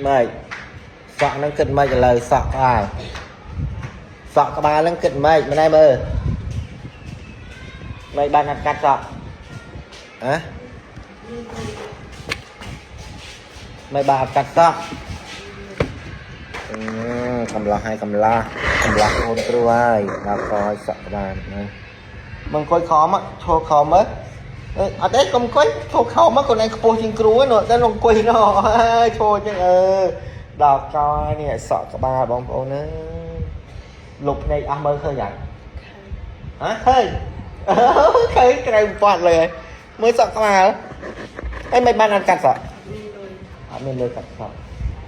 ម៉េចសក់ហ្នឹងគិតម៉េចឥឡូវសក់ក្បាលសក់ក្បាលហ្នឹងគិតម៉េចម្នេះមើលម៉េចបានអត់កាត់សក់ហ៎ម៉េចបានអត់កាត់សក់អឺកំឡោះហើយកំឡោះកំឡោះអូនគ្រូហើយដល់កឲ្យសក់ក្បាលណាមកអង្គុយខំឈរខំមើលអឺអត់ទេកុំអង្គុយឈរខំមកខ្លួនឯងខ្ពស់ជាងគ្រូហ្នឹងតែអង្គុយណោះឈរចឹងអឺដល់កនេះសក់ក្បាលបងប្អូនណាលុបភ្នែកអស់មើលឃើញអត់ហ៎ឃើញឃើញត្រូវប៉ាត់លើមើលសក់ក្បាលអីមិនបានអត់កាត់សក់ មានលុយ អត់មានលុយកាត់សក់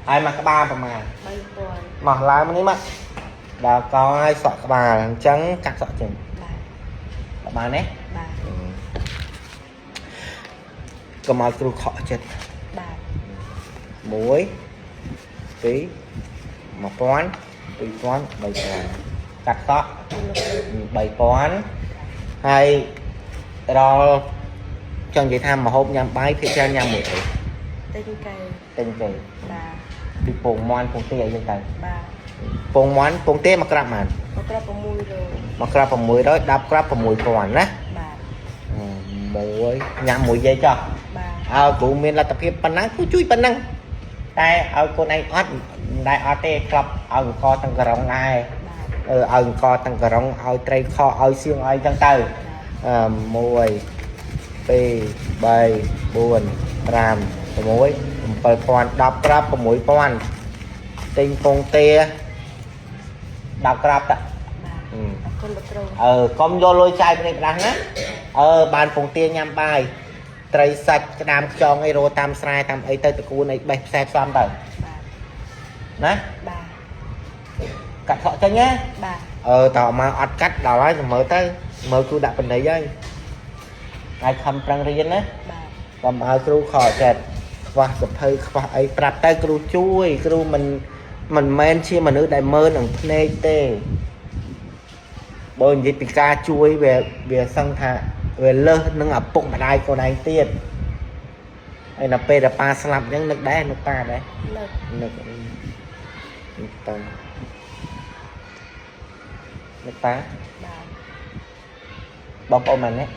ហើយមកក្បាលប្រហែល 3000 មកឡើងមកនេះមកដល់កឲ្យសក់ក្បាលអញ្ចឹងកាត់សក់ចេញ បាទ បានទេ បាទ កុំឲ្យគ្រូខកចិត្ត បាទ 1 2 1000 2000 3000កាត់សក់3000ហើយដល់ចង់និយាយថាម្ហូបញ៉ាំបាយភាគច្រើនញ៉ាំមួយអី ទិញកែ ទិញគេ បាទ ពីពងមាន់ពងទាអីចឹងទៅ បាទ ពងមាន់ពងទាមកក្រាប់បាន មកក្រប600 មកក្រាប់600 10ក្រាប់6000ណា បាទ មួយញ៉ាំមួយយាយចោះ បាទ ឲ្យគ្រូមានលទ្ធភាពប៉ុណ្ណាគ្រូជួយប៉ុណ្ណឹងតែឲ្យកូនឯងអត់មិនដែលអត់ទេក្លប់ឲ្យអង្គទាំងក្រុងដែរ បាទ អឺឲ្យអង្គទាំងក្រុងឲ្យត្រីខឲ្យសៀងឲ្យចឹងទៅអឺ1 2 3 4 5 6 7000 10ក្រាប់6000ទិញពងទា10ក្រាប់តា បាទអរគុណលោកគ្រូ អឺកុំយកលុយចាយភ្នែកផ្ដាស់ណាអឺបានពងទាញ៉ាំបាយត្រីសាច់ក្តាមខ្យងអីរោតាមស្រែតាមអីទៅតកួនអីបេះផ្សេផ្សំទៅ បាទ ណា បាទ កាត់ថក់ចេញណា បាទ អឺតើមកអត់កាត់ដល់ហើយមើលទៅមើលគ្រូដាក់បណ្ឌិតហើយហើយខំប្រឹងរៀនណា បាទ កុំឲ្យគ្រូខកចិត្តខ្វះសភៅខ្វះអីប្រាប់ទៅគ្រូជួយគ្រូមិនមិនមែនជាមនុស្សដែលមើលនឹងភ្នែកទេបើនិយាយពីការជួយវាវាសឹងថាវាលើសនឹងឪពុកម្ដាយកូនឯងទៀតហើយដល់ពេលដែលប៉ាស្លាប់អញ្ចឹងនឹកដែរនឹកប៉ាដែរ លើក នឹកនឹកប៉ានឹកប៉ា បាទ បងប្អូនម៉ែនេះ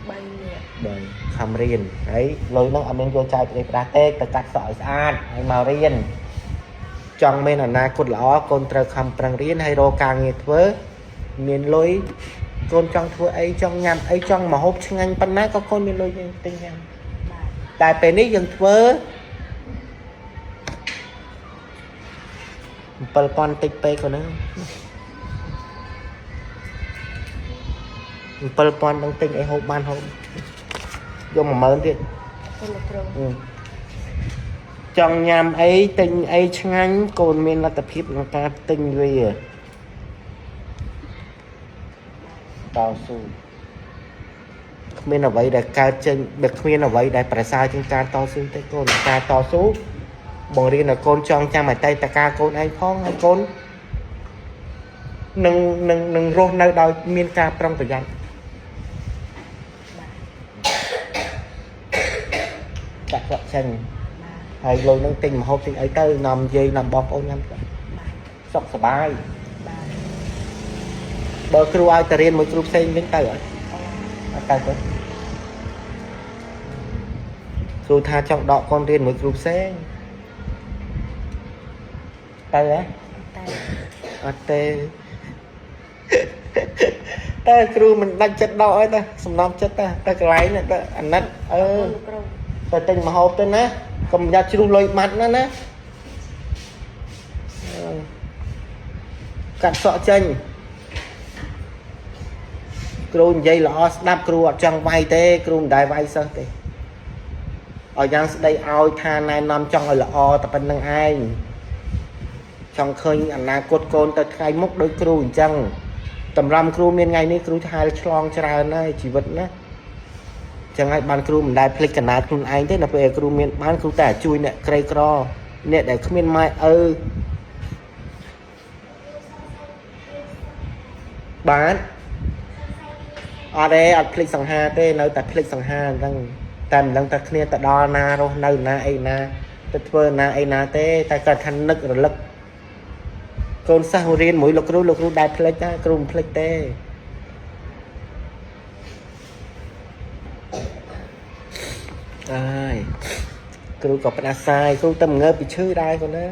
3នាក់ បើខំរៀនហើយលុយហ្នឹងអត់មានយកចាយប្រេះប្រាស់ទេទៅកាត់សក់ឲ្យស្អាតហើយមករៀនចង់មានអនាគតល្អកូនត្រូវខំប្រឹងរៀនហើយរកការងារធ្វើមានលុយកូនចង់ធ្វើអីចង់ញ៉ាំអីចង់ម្ហូបឆ្ងាញ់ប៉ុណ្ណាក៏កូនមានលុយទិញញ៉ាំ បាទ តែពេលនេះយើងធ្វើ7000តិចពេកកូនហ្នឹង7000នឹងទិញអីហូបបានហូបយក10000ទៀត អរគុណលោកគ្រូ ចង់ញ៉ាំអីទិញអីឆ្ងាញ់កូនមានលទ្ធភាពក្នុងការទិញវាតស៊ូគ្មានអ្វីដែលកើតចេញបើគ្មានអ្វីដែលប្រសើរជាងការតស៊ូទេកូនការតស៊ូបង្រៀនឲ្យកូនចងចាំអតីតកាលកូនឯងផងហើយកូននឹងនឹងនឹងរស់នៅដោយមានការប្រុងប្រយ័ត្ន បាទ ចាក់សក់ចេញ បាទ ហើយលុយនឹងទិញម្ហូបទិញអីទៅនាំយាយនាំបងប្អូនញ៉ាំទៅ បាទ សុខសប្បាយ បាទ បើគ្រូឲ្យទៅរៀនមួយគ្រូផ្សេងវិញទៅអត់ អូ អត់ទៅទេគ្រូថាចង់ដកកូនរៀនមួយគ្រូផ្សេងទៅហ៎ តែ អត់ទេតែគ្រូមិនដាច់ចិត្តដកអីទេសំណំចិត្តតែទៅកន្លែងនេះទៅអាណិតអឺ អរគុណលោកគ្រូ ទៅទិញម្ហូបទៅណាកុំយ៉ាត់ជ្រុះលុយបាត់ណាណាអឺកាត់សក់ចេញគ្រូនិយាយល្អស្ដាប់គ្រូអត់ចង់វាយទេគ្រូមិនដែលវាយសិស្សទេឲ្យយ៉ាងស្ដីឲ្យថាណែនាំចង់ឲ្យល្អតែប៉ុណ្្នឹងឯងចង់ឃើញអនាគតកូនទៅថ្ងៃមុខដូចគ្រូអញ្ចឹងតម្រាំគ្រូមានថ្ងៃនេះគ្រូថែឆ្លងច្រើនហើយជីវិតណា ចឹងហើយបានគ្រូមិនដែលភ្លេចកណ្ដាលខ្លួនឯងទេដល់ពេលគ្រូមានបានគ្រូតែជួយអ្នកក្រីក្រអ្នកដែលគ្មានម៉ែឪបានអត់ទេអត់ភ្លេចសង្ហាទេនៅតែភ្លេចសង្ហាអញ្ចឹងតែមិនដឹងថាគ្នាទៅដល់ណារស់នៅណាអីណា ទៅធ្វើណាអីណាទេតែគាត់ថានឹករលឹកកូនសិស្សរៀនមួយលោកគ្រូលោកគ្រូដែរភ្លេចណាគ្រូមិនភ្លេចទេអើយគ្រូក៏ផ្ដាសាយគ្រូតែងើបពីឈឺដែរកូនណា